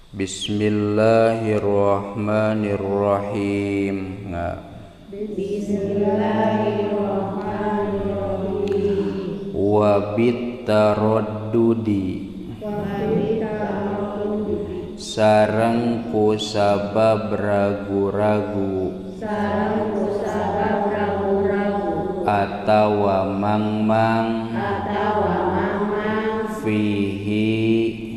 Bismillahirrahmanirrahim. Bismillahirrahmanirrahim. Wa bitaraddudi sareng kusabab ragu-ragu atawa mangmang fihi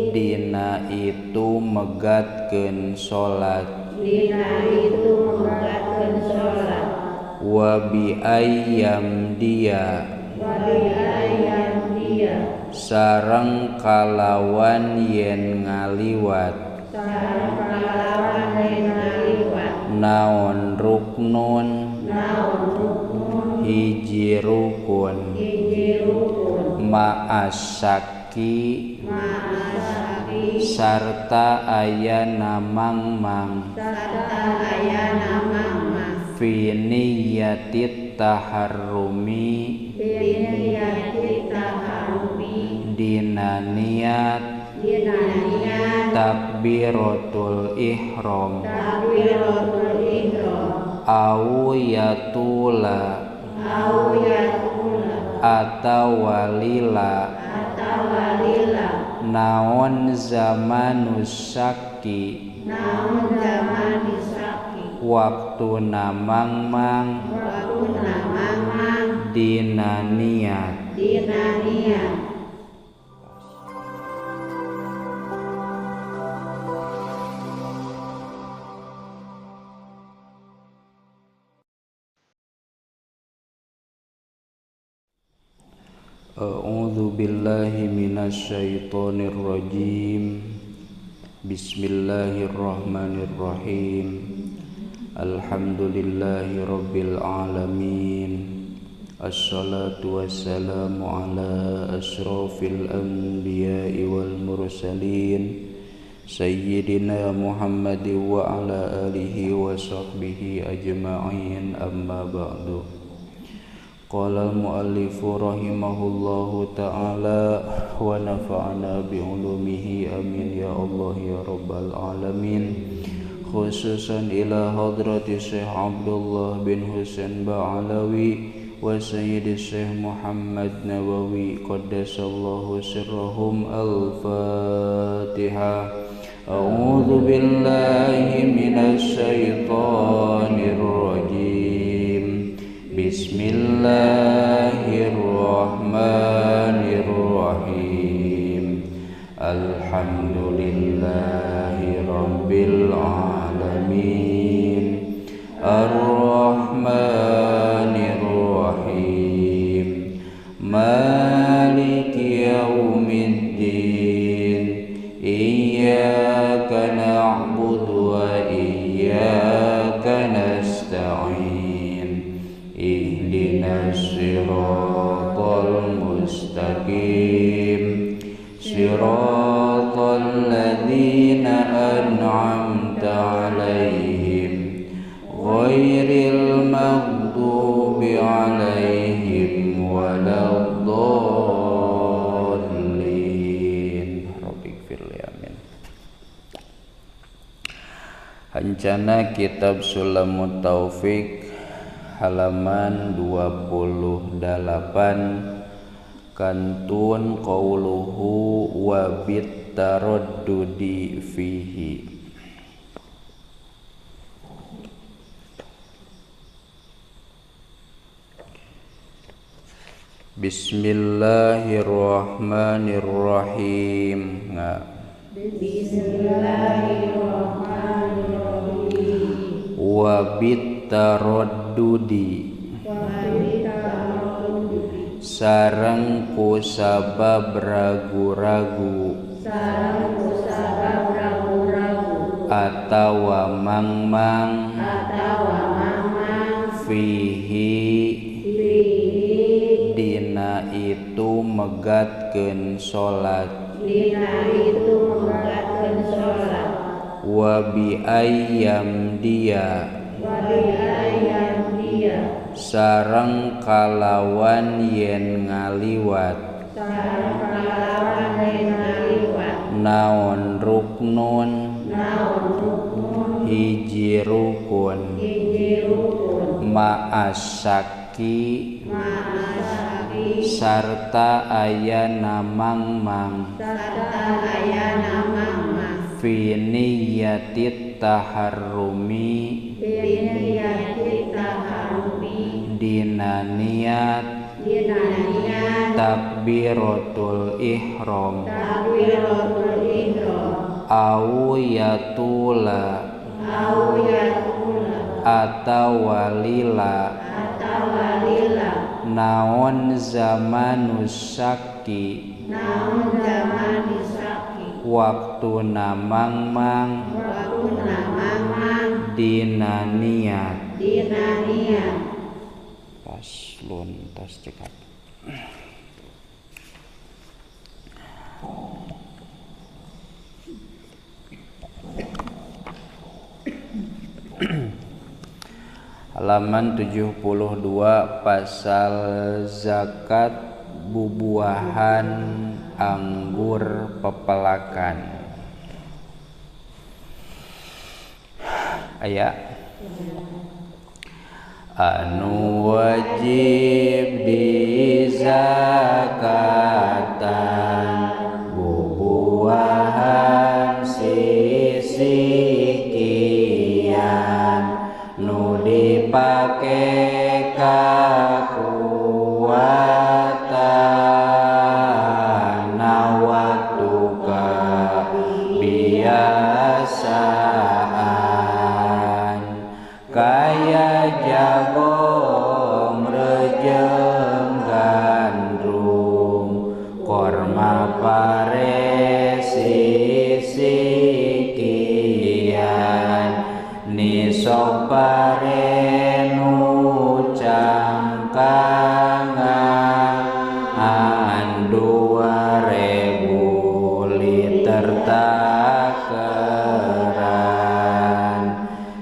dina itu megatkeun salat wa bi ayyam dia sareng kalawan yen ngaliwat naon ruknun hiji rukun ma'asaki sarta ayana mangmang fi niyatit taharrumi dina niat takbiratul ihram au yatula atawa lila naon zamanus syakki waktu namangmang dina niat. A'udzu billahi minasyaitonir rajim. Bismillahirrahmanirrahim. Alhamdulillahi rabbil alamin. Assalatu wassalamu ala asyrafil anbiya'i wal mursalin sayyidina Muhammadin wa ala alihi wa sahbihi ajma'in. Amma ba'du. Qala al-muallifu rahimahullahu ta'ala wa nafa'ana bi'ulumihi amin ya Allah ya rabbal alamin. Khususan ila hadrati Syekh Abdullah bin Husain Ba'alawi wa Sayyidi Syekh Muhammad Nawawi qaddasallahu sirrahum. Al-Fatihah. A'udzu billahi minasy syaithanir rajim. Bismillahirrahmanirrahim. Alhamdulillahi rabbil alamin. Arrahmanir rahim. Maliki yaumiddin. Iyyaka na'budu wa iyyaka nasta'in. Ihdinas siratal mustaqim. Siratal ladzina an'amta 'alaihim ghairil maghdubi 'alaihim waladdallin. Rabbighfirli, amin. Hancana kitab Sulamut Taufik halaman 28 kantun qauluhu wa bit taraddudi fihi. Bismillahirrahmanirrahim. Bismillahirrahmanirrahim. Wa bit taraddudi sareng kusabab ragu-ragu atawa mangmang fihi dina itu megatkeun salat wa bi ayyam dia sareng kalawan yen ngaliwat Naon ruknun hiji rukun ma'asaki sarta ayana mangmang fi niyatit taharrumi dina niat takbiratul ihram au yatula atawalila naon zamanus syakki waktu namangmang dina niat. Paslon tas cekap. Halaman 72 pasal zakat bubuahan anggur pepelakan. Aya anu wajib dizakatan bubuahan sisikian nu dipake kakuatan na waktu kebiasaan kaya jagong rejeng gandrum korma pare sisikian nisab pare nu cangkangan 2000 liter takeran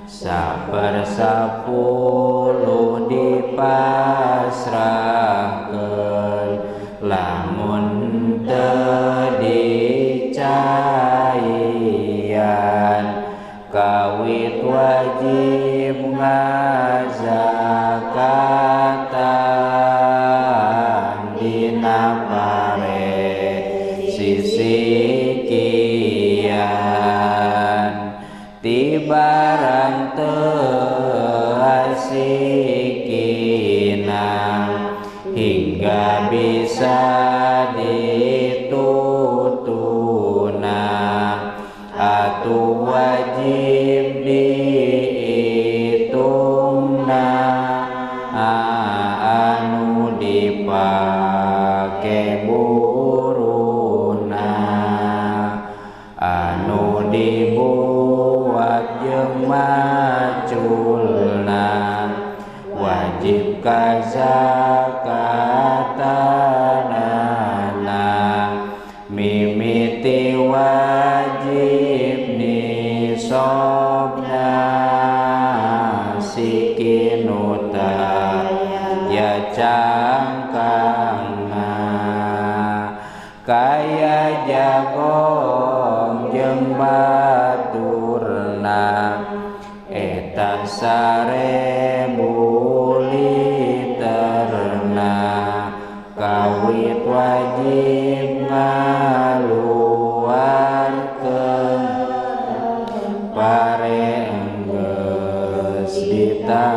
1/10 dipasrahkeun lamun teu dicaian kawit wajib ngazakatan dina pare sisikian ti barang teu asikina hingga bisa ditutuna atuh wajib dihitungna anu dipake buruhna anu dibuat jeung maculna wajib kazakatanana mimiti wajib nisobna sikinuta ya cangkangna kaya jagong jeung baturna eta 1000 literna kawit wajib ngaluarkeun pare enggeus ditapian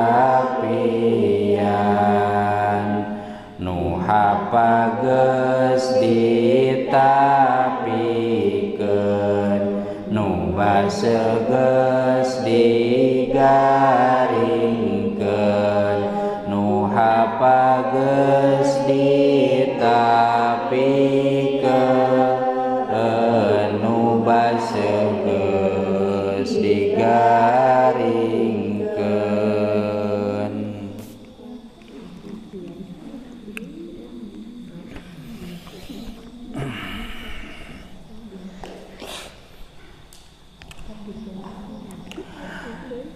nu hapa geus ditapikeun nu baseuh geus digaringkeun nu hapa geus ditapikeun nu baseuh geus digaringkeun.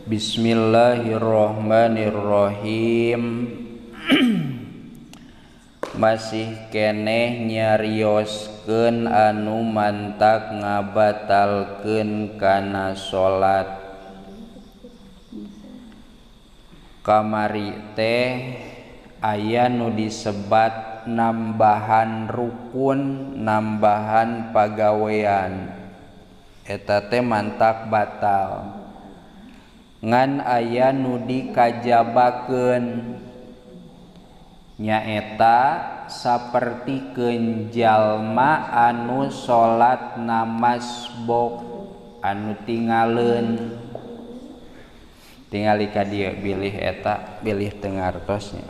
Bismillahirrahmanirrahim. Masih keneh nyarioskeun anu mantak ngabatalkeun kana salat. Kamari teh aya nu disebat nambahan rukun, nambahan pagawean, eta teh mantak batal. Ngan aya nu dikajabakeun, nyaeta sapertikeun jalma anu salat namasbok anu tingaleun. Tingali ka dieu bilih eta bilih teu ngartosnya.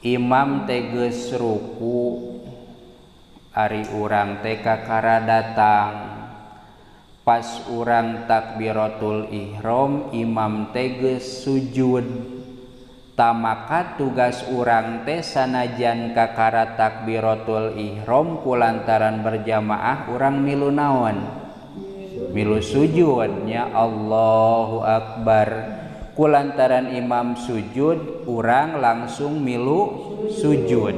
Imam teh geus ruku, ari urang teh kakara datang. Pas urang takbiratul ihram, imam teh geus sujud. Maka tugas urang teh sanajan kakara takbiratul ihram kulantaran berjamaah urang milu naon? Milu sujudnya Allahu Akbar. Kulantaran imam sujud urang langsung milu sujud.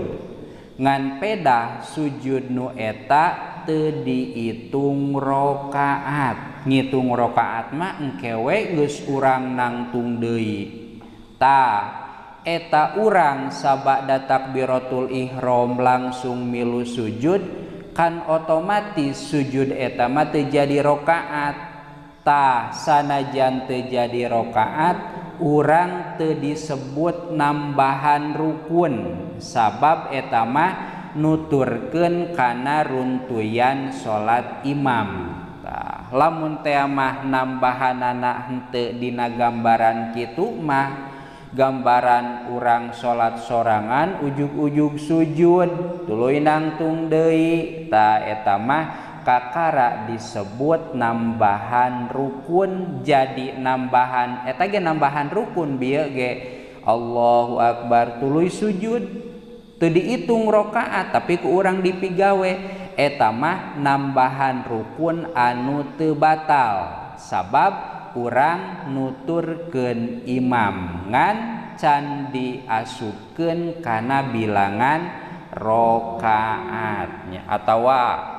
Ngan pedah sujud nu eta teu diitung rakaat. Ngitung rakaat mah engke we geus urang nangtung deui. Tah eta urang sabada takbiratul ihram langsung milu sujud, kan otomatis sujud eta mah teu jadi rakaat. Tah sanajan teu jadi rakaat urang teu disebut nambahan rukun, sabab eta mah nuturkeun kana runtuyan salat imam. Tah lamun teh mah nambahanana henteu dina gambaran kitu mah, gambaran urang salat sorangan ujug-ujug sujud tuluy nangtung deui, ta eta mah kakara disebut nambahan rukun. Jadi nambahan eta ge nambahan rukun bieu ge Allahu Akbar tuluy sujud teu diitung rakaat tapi ku urang dipigawe, eta mah nambahan rukun anu teu batal sabab urang nuturkeun imam ngan can diasupkeun kana bilangan rakaatnya. Atawa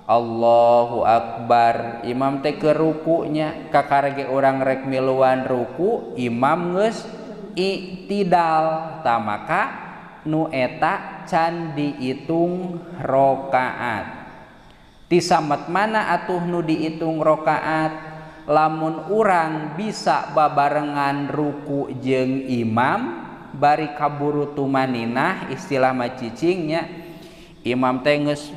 Allahu Akbar imam teh keur rukunya, kakara ge urang rek miluan ruku imam geus i'tidal, tah maka nu eta can diitung rakaat. Ti samet mana atuh nu diitung rakaat? Lamun urang bisa babarengan ruku jeung imam bari kaburu tumaninah, istilah mah cicingnya, imam teh geus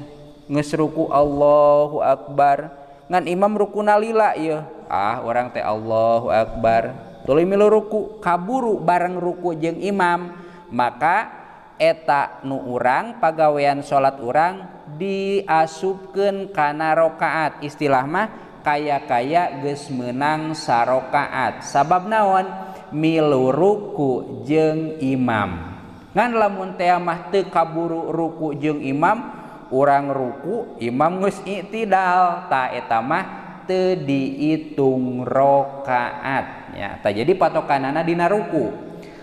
ruku Allahu Akbar, ngan imam rukuna lila ieu, ah urang teh Allahu Akbar tuluy milu ruku, kaburu bareng ruku jeung imam, maka eta nu urang pagawean salat urang diasupkeun kana rakaat. Istilah mah kaya-kaya geus meunang sarokaat, sabab naon? Milu ruku jeung imam. Ngan lamun teh mah teu kaburu ruku jeung imam, urang ruku imam geus i'tidal, tah eta mah teu diitung rakaat nya. Tah jadi patokanana dina ruku.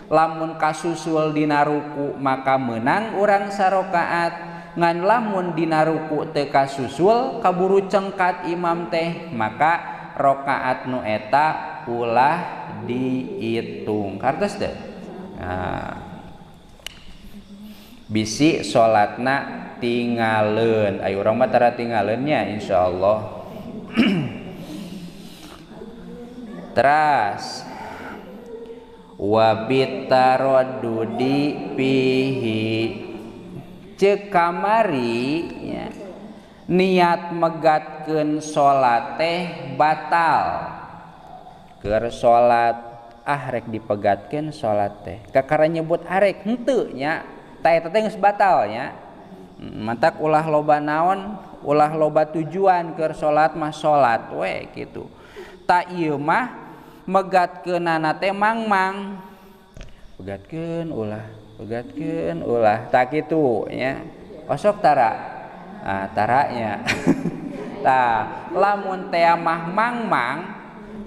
Lamun kasusul dina ruku maka meunang urang sarokaat, ngan lamun dina ruku teu kasusul kaburu cengkat imam teh maka rakaat nu eta ulah diitung. Kartos teu? Nah, bisi salatna tingaleun. Ayo urang mah tara tingaleun nya insyaallah. Teras wabitarodudi pihi, ceuk kamari ya, niat megatkeun salat teh batal. Keur salat ah rek dipegatkeun salat teh, kakara nyebut arek henteu nya, ta eta teh geus batal nya. Mantak ulah loba naon, ulah loba tujuan keur salat mah salat we kitu. Ta ieu mah megatkeunana teh mangmang, pegatkeun ulah, pegatkeun ulah, tak kitu nya. Osok tara, ah taranya. Tah lamun teh mah mangmang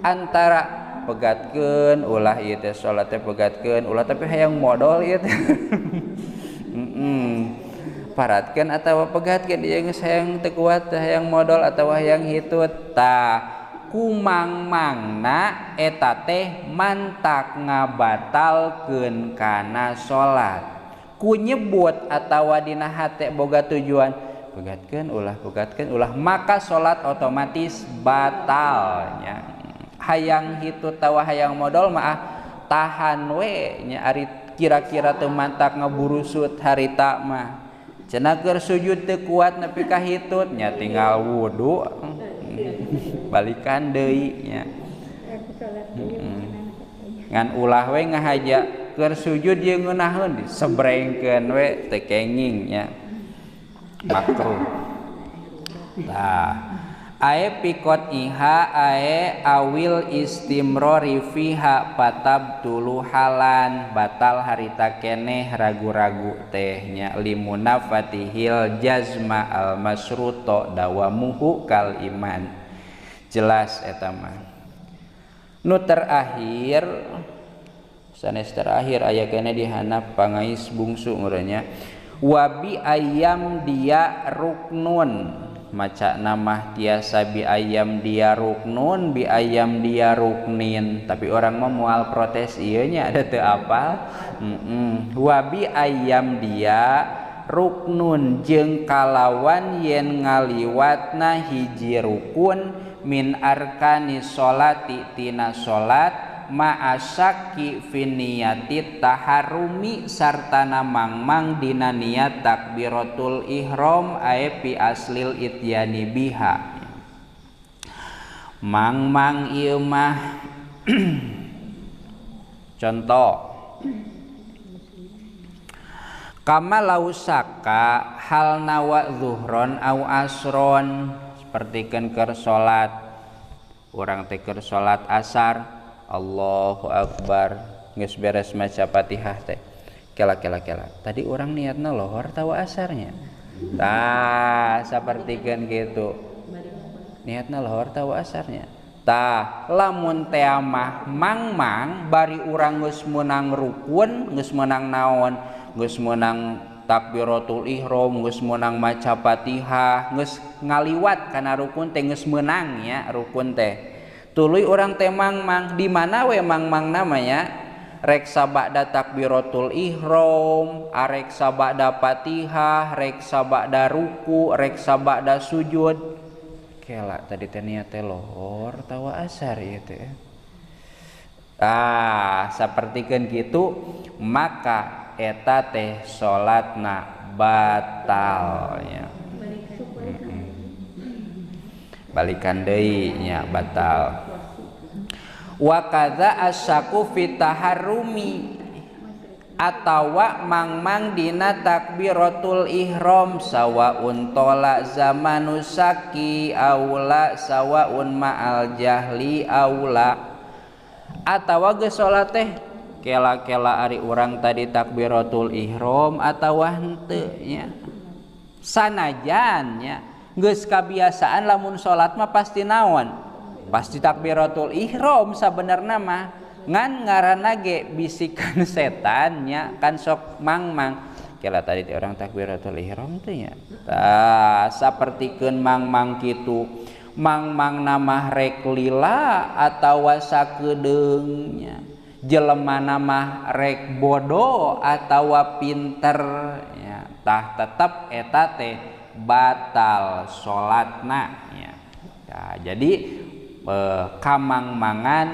antara pegatkeun ulah ieu teh salat teh pegatkeun ulah tapi hayang modol ieu teh. Paratkeun atawa pegatkeun ieu geus hayang teu kuat hayang modol atawa hayang hitut. Tah kumang-mangna eta teh mantak ngabatalkeun kana salat. Ku nyebut atawa dina hate boga tujuan pegatkeun ulah maka salat otomatis batalnya. Hayang hitut tawa hayang modol mah tahan we nya ari kira-kira teu mantak ngaburusut harita mah. Cenah keur sujud teu kuat nepi ka hitut nya tinggal wudu. Balikan deui nya. Ngan ulah we ngahaja keur sujud ieu ngeunaheun disebrengkeun we teu kenging nya. Makruh. Tah, ae pikot iha ae awil istimrori fiha patab tulu halan batal harita keneh ragu-ragu teh nya limunafatihil jazma al masruto dawamuhu kal iman. Jelas eta mah. Nu terakhir sanes terakhir aya keneh dihanap pangais bungsu nguranya wabi ayam dia ruknun. Maca nama tiasa bi ayam dia ruknun bi ayam dia ruknin, tapi orang mah moal protes ieu nya ada teu apal. Wabi ayam dia ruknun jeung kalawan yen ngaliwatna hiji rukun min arkani sholati tina salat ma'asaki finiyati taharumi sartana mangmang dina niat takbiratul ihram ae pi aslil ityani biha. Mangmang ieu mah contoh kama lausaka hal nawa zuhron au asron, sapertikeun keur salat urang teh keur salat asar Allahu Akbar geus beres maca Fatihah teh kela kela kela tadi urang niatna lohor tawa asarnya. Tah sapertikeun kitu niatna lohor tawa asarnya. Tah lamun teh mah mangmang bari urang geus meunang rukun geus meunang naon geus meunang takbiratul ihram geus meunang maca Fatihah geus ngaliwat kana rukun teh geus meunang nya rukun teh. Tuluy urang teh mangmang di mana we mangmang namanya rek sabada takbiratul ihram, arek sabada Fatihah, rek sabada ruku, rek sabada sujud. Kela tadi teh niat teh lohor tawa asar ieu teh. Ah, sapertikeun kitu maka eta teh salatna batal nya. Balikan deui nya batal. Wa kadza asyaku fi taharrumi atawa mangmang dina takbiratul ihram sawaun tola zamanu saki aula sawaun ma'al jahli aula. Atawa geus salat teh kela-kela ari urang tadi takbiratul ihram atawa henteu nya. Sanajan nya geus kabiasaan lamun salat mah pasti naon? Pasti takbiratul ihram sabenerna mah. Ngan ngaranna ge bisikan setan nya kan sok mangmang. Kela tadi teh urang takbiratul ihram teh nya. Tah sapertikeun mangmang kitu. Mangmang namah rek lila atawa sakedeung nya. Jelema namah rek bodoh atawa pinter nya. Tah tetep eta teh batal salatna nya. Nah, jadi kamangmangan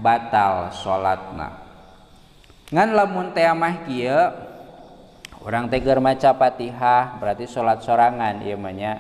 batal salatna. Ngan lamun teh mah kieu urang teh keur maca Fatihah berarti salat sorangan ieu mah nya.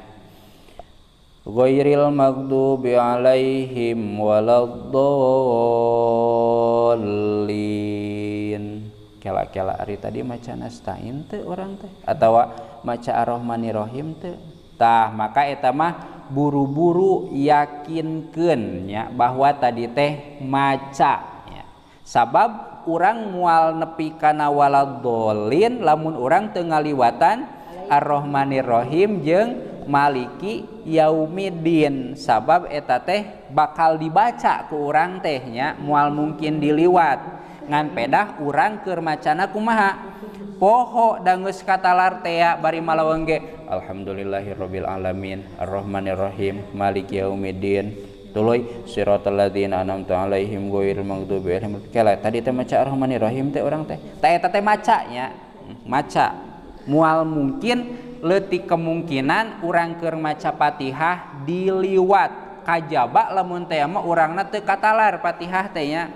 Ghairil maghdubi alaihim waladdallin. Kela-kela ari tadi maca nasta'in teu urang teh atawa maca Ar-Rahmanir-Rahim teu. Tah maka eta mah buru-buru yakinkeun nya bahwa tadi teh maca nya. Sabab urang moal nepi kana waladdallin lamun urang teu ngaliwatan Ar-Rahmanir-Rahim jeung Maliki Yaumiddin. Sabab eta teh bakal dibaca ku urang teh nya, moal mungkin diliwat. Ngan pedah urang keur macana kumaha? Poho da geus katalar tea bari malaweng ge alhamdulillahirabbil alamin arrahmanirrahim maliki yaumiddin tuluy siratal ladzina an'amta alaihim ghairil maghdubi alaihim. Kela tadi teh maca arrahmanirrahim teh urang teh. Ta eta teh maca nya. Maca. Moal mungkin leutik kemungkinan urang keur maca Fatihah diliwat kajaba lamun teh mah urangna teu katalar Fatihah teh nya.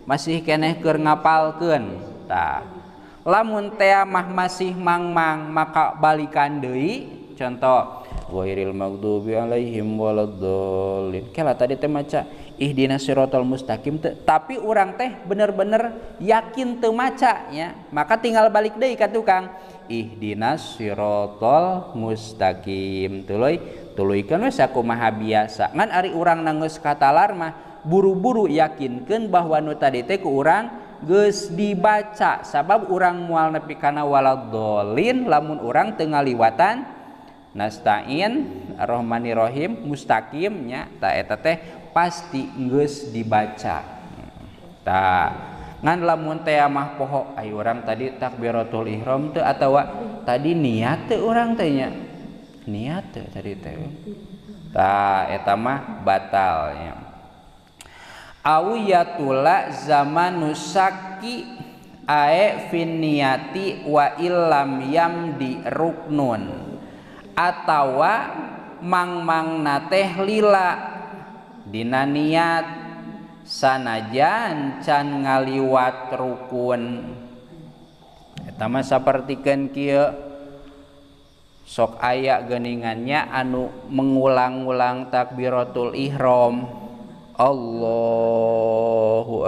Masih keneh keur ngapalkeun. Tah. Lamun teh mah masih mangmang maka balikan deui contoh ghairil maghdubi alaihim waladdallin. Kela tadi teh maca ihdinas siratal mustaqim teh, tapi urang teh bener-bener yakin teu maca nya, maka tinggal balik deui ka tukang ihdinas siratal mustaqim tuluy tuluykeun we sakumaha biasa. Ngan ari urang geus katalar mah buru-buru yakinkeun bahwa nu tadi teh ku urang geus dibaca sabab urang moal nepi kana waladdallin lamun urang teu ngaliwatan nasta'in arrahmanirrahim mustaqim nya. Ta eta teh pasti geus dibaca. Ta ngan lamun teh mah poho ai urang tadi takbiratul ihram teu atawa tadi niat teu urang teh nya, niat teu tadi teh. Ta eta mah batal nya. Awiyatula zamanus syakki ae fin niyati wa illam yamdi ruknun atawa mangmangna teh lila dina niat sanajan can ngaliwat rukun. Eta mah sapertikeun kieu sok aya geuningannya anu mengulang-ulang takbiratul ihram. Allahu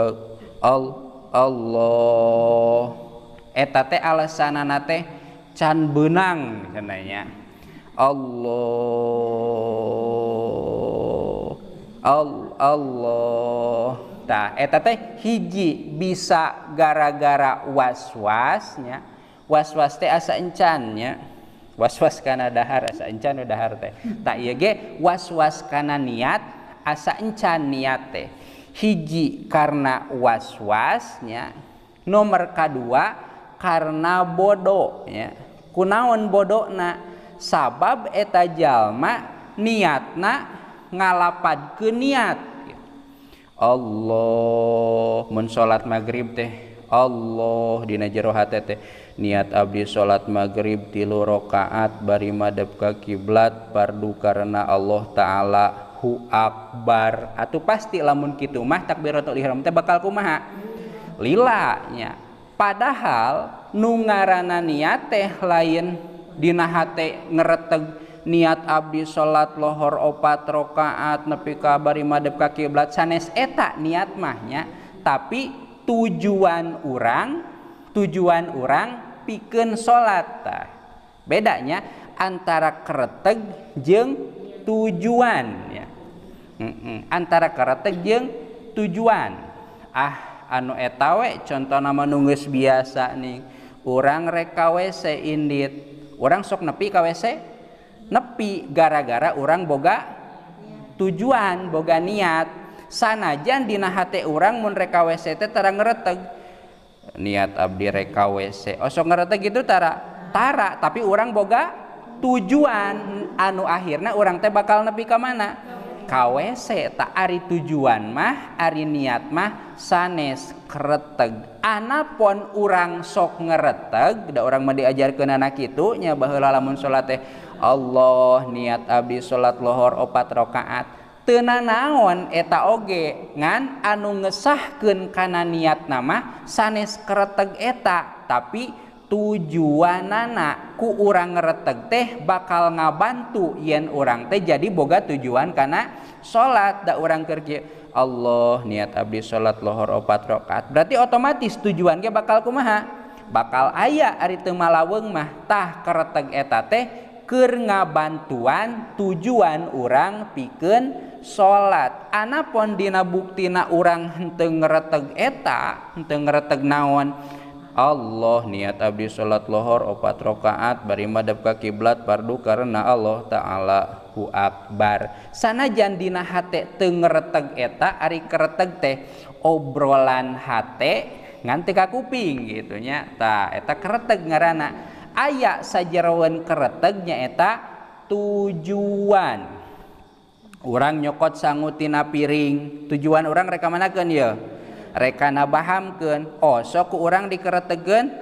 Allah eta teh alasanana teh can beunang cenah nya. Allah Allah. Tah eta teh hiji bisa gara-gara was-was nya. Was-was teh asa encan nya. Was-was kana dahar asa encan nu dahar teh. Tah ieu ge was-was kana niat asa encan niat teh. Hiji karena was-wasnya, nomor kadua karena bodoh nya. Kunaon bodona? Sabab eta jalma niatna ngalapadkeun niat. Allah mun salat magrib teh Allah dina jero hate teh niat abdi salat magrib 3 rakaat bari madep ka kiblat fardu karena Allah taala hu akbar. Atuh pasti lamun kitu mah takbiratul ihram teh bakal kumaha? Lila nya. Padahal nu ngaranna niat teh lain dina hate ngereteg niat abdi salat lohor 4 rakaat nepi ka bari madep ka kiblat sanes eta niat mah nya, tapi tujuan urang pikeun salat. Tah bedanya antara kereteg jeung tujuan ya. Antara kereteg jeung tujuan. Ah anu eta we contona mah nu geus biasa nih. Urang rek ka WC indit, urang sok nepi ka WC nepi gara-gara urang boga tujuan, boga niat. Sanajan dina hate urang mun rek ka WC teh tara ngereteg. Niat abdi rek ka WC. Osok ngereteg gitu tara, tara, tapi urang boga tujuan anu akhirna urang teh bakal nepi ka mana? Ka WC. Tak ari tujuan mah, ari niat mah sanes kereteg. Anapon urang sok ngereteg, da urang mah diajarkeun anak kitu nya baheula lamun salat teh Allah niat abdi salat lohor 4 rakaat. Teu nanaon eta oge ngan anu ngesahkeun kana niatna mah sanes kereteg eta, tapi tujuanana ku urang ngereteg teh bakal ngabantu yen urang teh jadi boga tujuan kana salat. Da urang keur kieu Allah niat abdi salat lohor 4 rakaat, berarti otomatis tujuan ge bakal kumaha? Bakal aya ari teu malaweung mah. Tah kereteg eta teh keur ngabantuan tujuan urang pikeun salat. Anapon dina buktina urang henteu ngereteg eta, henteu ngereteg naon? Allah niat abdi salat lohor 4 rakaat bari madep ka kiblat fardu karena Allah taala hu akbar. Sanajan dina hate teu ngereteg eta, ari kereteg teh obrolan hate ngan teu ka kuping gitu nya. Tah eta kereteg ngaranna. Aya sajeroeun kereteg nyaeta tujuan. Urang nyokot sangu tina piring, tujuan urang rek kamanakeun ieu? Rek kana bahamkeun. Oh, sok ku urang dikeretegeun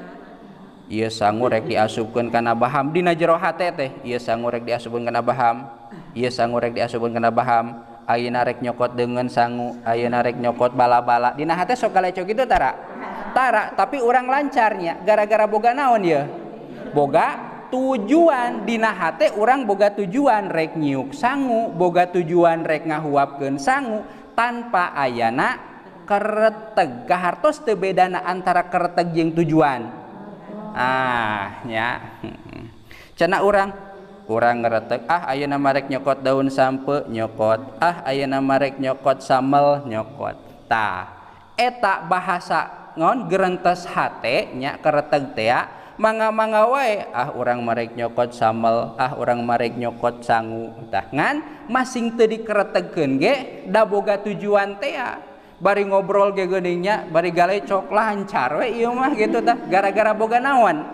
ieu sangu rek diasupkeun kana baham dina jero hate teh, ieu sangu rek diasupkeun kana baham, ieu sangu rek diasupkeun kana baham. Ayeuna rek nyokot deungeun sangu, ayeuna rek nyokot bala-bala. Dina hate sok galecok kitu tara? Tara, tapi urang lancarnya gara-gara boga naon ieu? Boga tujuan. Dina hate urang boga tujuan rek nyiuk sangu, boga tujuan rek ngahuapkeun sangu tanpa ayana kereteg. Kahartos teu bedana antara kereteg jeung tujuan. Ah, nya. Cenah urang ngereteg, ah ayeuna mah rek nyokot daun sampe nyokot, ah ayeuna mah rek nyokot samel nyokot. Tah, eta bahasa ngon gerentes hate nya kereteg teh mangga-mangga wae, ah urang mah rek nyokot samel, ah urang mah rek nyokot sangu. Tah ngan masing teu dikeretegkeun ge da boga tujuan teh. Bari ngobrol ge geuning nya, bari galecok lancar we ieu mah gitu tah, gara-gara boga naon?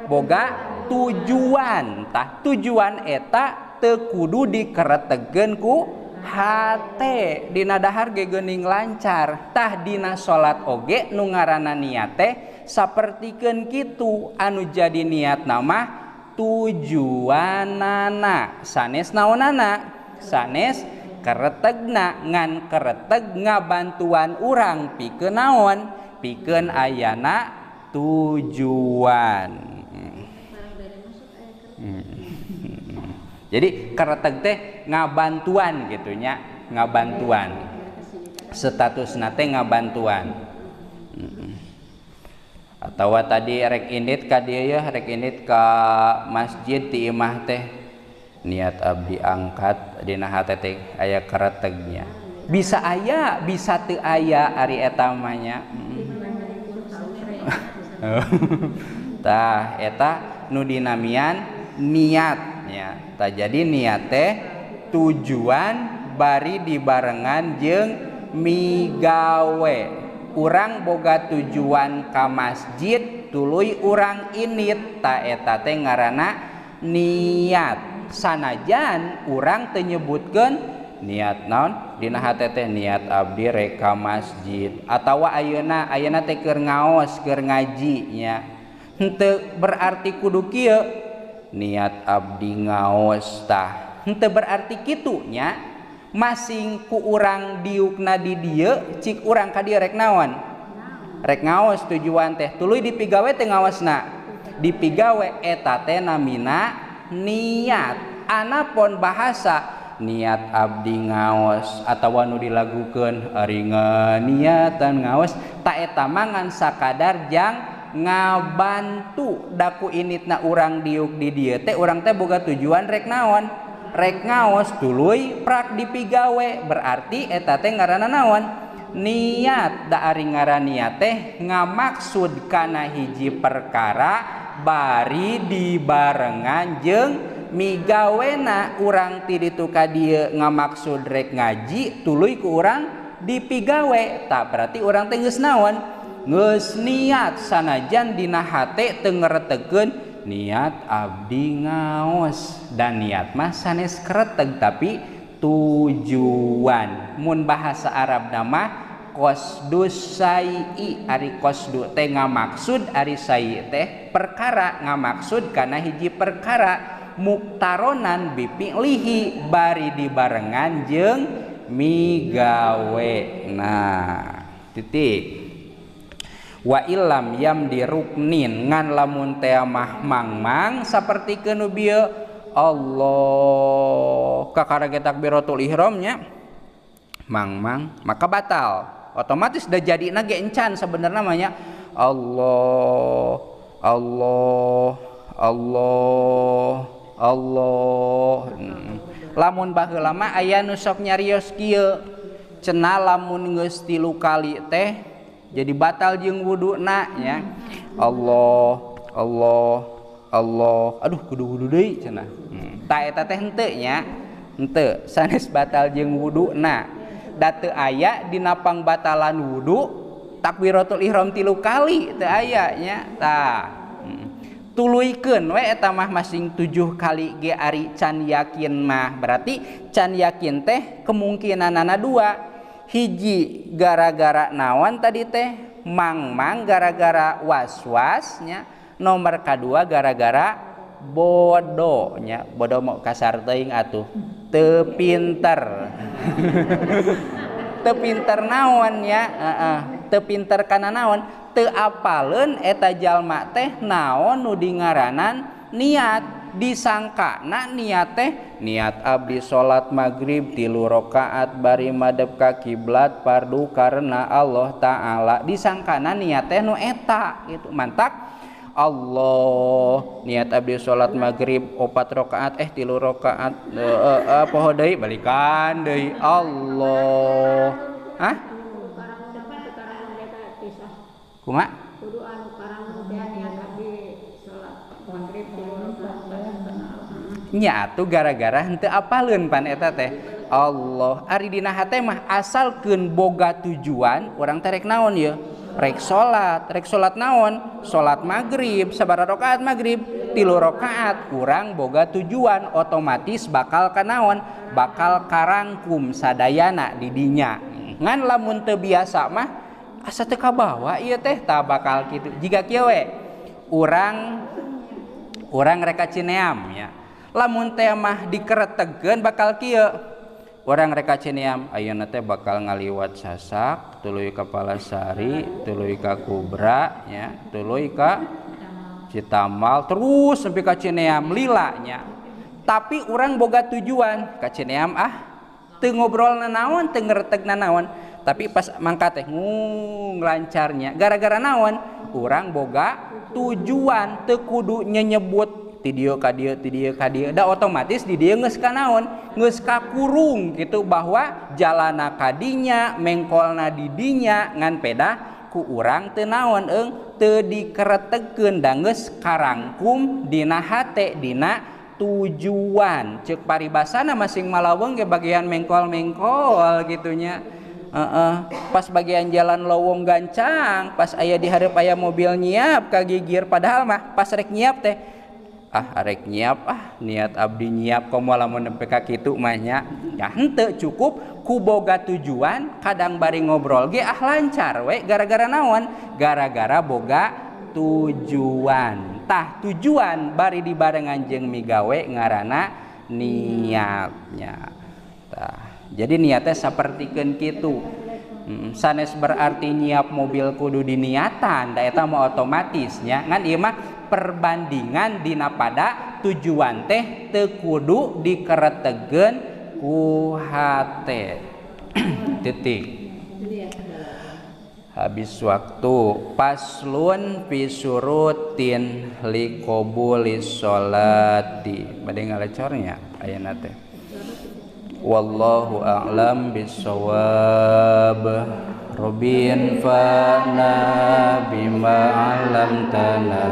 Boga tujuan. Tah tujuan eta teu kudu dikeretegkeun ku hate. Dina dahar ge geuning lancar. Tah dina salat oge nu ngaranna niat teh sapertikeun kitu, anu jadi niat nama tujuanana sanes naonana, sanes keretegna. Ngan kereteg ngabantuan urang pikeun naon? Pikeun ayana tujuan. Jadi kereteg teh ngabantuan gitu nya, ngabantuan. Statusna teh ngabantuan. Atawa tadi rek indit ka dieu yeuh, rek indit ka masjid ti imah teh niat abdi angkat dina hate teh aya keretegnya. Bisa aya, bisa teu aya ari eta mah nya. Tah eta nu dinamian niat nya. Tah jadi niat teh tujuan bari dibarengan jeung migawe. Urang boga tujuan ka masjid tuluy urang init, ta eta teh ngaranna niat. Sanajan urang teu nyebutkeun niat naon dina hate teh niat abdi rek ka masjid, atawa ayeuna ayeuna teh keur ngaos keur ngaji nya. Henteu berarti kudu kieu niat abdi ngaos tah, henteu berarti kitu nya. Masing ku urang diukna di dieu, cik urang ka dieu rek naon? Rek ngaos tujuan teh, tuluy dipigawe teh ngaosna. Dipigawe eta teh namina niat. Anapun bahasa niat abdi ngaos atawa nu dilagukeun ari niatan ngaos, ta eta mah ngan sakadar jang ngabantu. Daku initna urang diuk di dieu teh, urang teh boga tujuan rek naon? Rek ngaos tuluy prak dipigawe, berarti eta teh ngaranna naon? Niat. Da ari ngaran niat teh ngamaksud kana hiji perkara bari dibarengan jeung migawena. Urang ti ditu ka dieu ngamaksud rek ngaji tuluy ku urang dipigawe, tah berarti urang teh geus naon? Geus niat. Sanajan dina hate teu ngeretegkeun niat abdi ngaos, dan niat mah sanes kereteg tapi tujuan. Mun bahasa Arab nama qasdus sayi, ari qasdu teh ngamaksud, ari sayi teh perkara, ngamaksud kana hiji perkara muktaronan bipi'lihi bari dibarengan jeung migawe. Nah titik. Wa illam yamdi ruknin, ngan lamun teh mah mangmang saperti nu bieu Allah kakara ge takbiratul ihramnya mangmang maka batal otomatis dah jadina ge encan sebenarnya namanya Allah Allah Allah Allah. Lamun baheula mah aya nu sok nyarios kieu, cenah lamun geus 3 kali teh jadi batal jeung wuduna nya. Allah Allah Allah, aduh kudu wudu deui cenah. Ta eta teh henteu nya, henteu sanes batal jeung wuduna. Da teu aya dina pangbatalan wudu takbiratul ihram 3 kali teu aya nya tah. Tuluykeun we eta mah masing 7 kali ge ari can yakin mah. Berarti can yakin teh kemungkinanana 2. Hiji gara-gara naon tadi teh mang-mang gara-gara was-wasnya, nomor kadua gara-gara bodohnya. Bodoh mau kasar teuing atuh, teu pinter. Teu pinter naon nya, heeh, teu pinter kana naon, teu apaleun eta jalma teh naon nu dingaranan niat. Disangkana niat teh niat abdi salat maghrib 3 rakaat bari madep ka kiblat fardu karena Allah Ta'ala. Disangkana niat teh nu eta gitu. Mantak Allah niat abdi salat maghrib 4 rakaat 3 rakaat poho deui balikan deui Allah. Hah? Kumaha? Nya atuh gara-gara henteu apaleun pan eta teh Allah. Ari dina hate mah asalkeun boga tujuan urang teh rek naon ye? Rek salat, rek salat naon? Salat maghrib, sabaraha rakaat maghrib? 3 rakaat. Urang boga tujuan otomatis bakal kanaon? Bakal karangkum sadayana di dinya. Ngan lamun teu biasa mah asa teu kabawa ieu teh tah bakal kitu. Jiga kieu we. Urang rek ka Cineam ya. Lamun teh mah dikeretegeun bakal kieu. Urang rek ka Cineam ayeuna teh bakal ngaliwat Sasak, tuluy ka Palasari, tuluy ka Kubra nya, tuluy ka Citamal, terus sampai ka Cineam lila nya. Tapi urang boga tujuan ka Cineam ah teu ngobrol nanaon, teu ngereteg nanaon, tapi pas mangkat teh ngung lancarnya. Gara-gara naon? Urang boga tujuan, teu kudu nyenyebut ti dieu ka dieu, ti dieu ka dieu. Da otomatis di dieu geus ka naon? Geus kakurung gitu bahwa jalana ka dinya, mengkolna di dinya ngan pedah ku urang teu naon eung teu dikeretegkeun da geus karangkum dina hate dina tujuan. Ceuk paribasana masing malaweng ge bagian mengkol-mengkol gitunya. Pas bagian jalan lowong gancang, pas aya di hareup aya mobil nyiap kagigir, padahal mah pas rek nyiap teh ah rek nyiap ah niat abdi nyiap komo lamun nepi ka kitu mah nya. Ya henteu cukup ku boga tujuan kadang bari ngobrol ge ah lancar we gara-gara naon? Gara-gara boga tujuan. Tah tujuan bari dibarengan jeung migawe ngaranna niatnya. Tah jadi niatnya sapertikeun kitu. Sanes berarti nyiap mobil kudu diniatan, da eta mah otomatisnya. Ngan ieu mah perbandingan dina pada tujuan teh teu kudu dikeretegeun ku hate. Titik. Habis waktu. Paslun fi surutin liqabulis sholati. Bade ngalecornya ayeuna teh. Wallahu a'lam bissawab. Rabbin fa'na bima 'allamtana.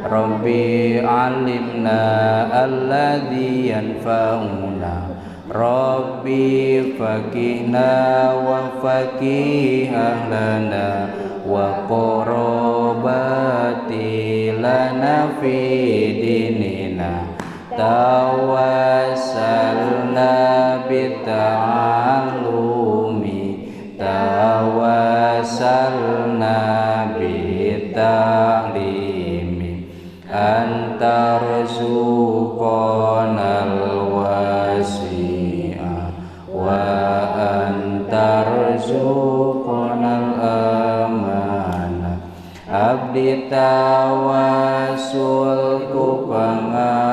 Rabbi 'allimna alladzi yanfa'una. Rabbi faqihna wa faqih ahlana wa qarabati lana fi dinina. Tawassalna bita'allumi, tawassalna bita'limi, antarzuqanal wasi'a wa antarzuqanal amana. Abdi tawasul ku pangaosan,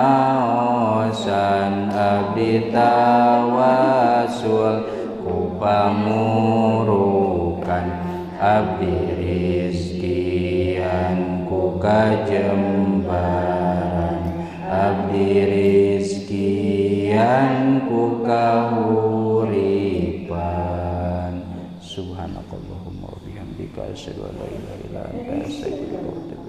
abdi tawasul ku pamurukan, abdi rizkian ku kajembaran, abdi rizkian ku kahuripan. Subhanakallahumma wa bihamdika asyhadu an la ilaha illa anta astaghfiruka wa atubu ilaik.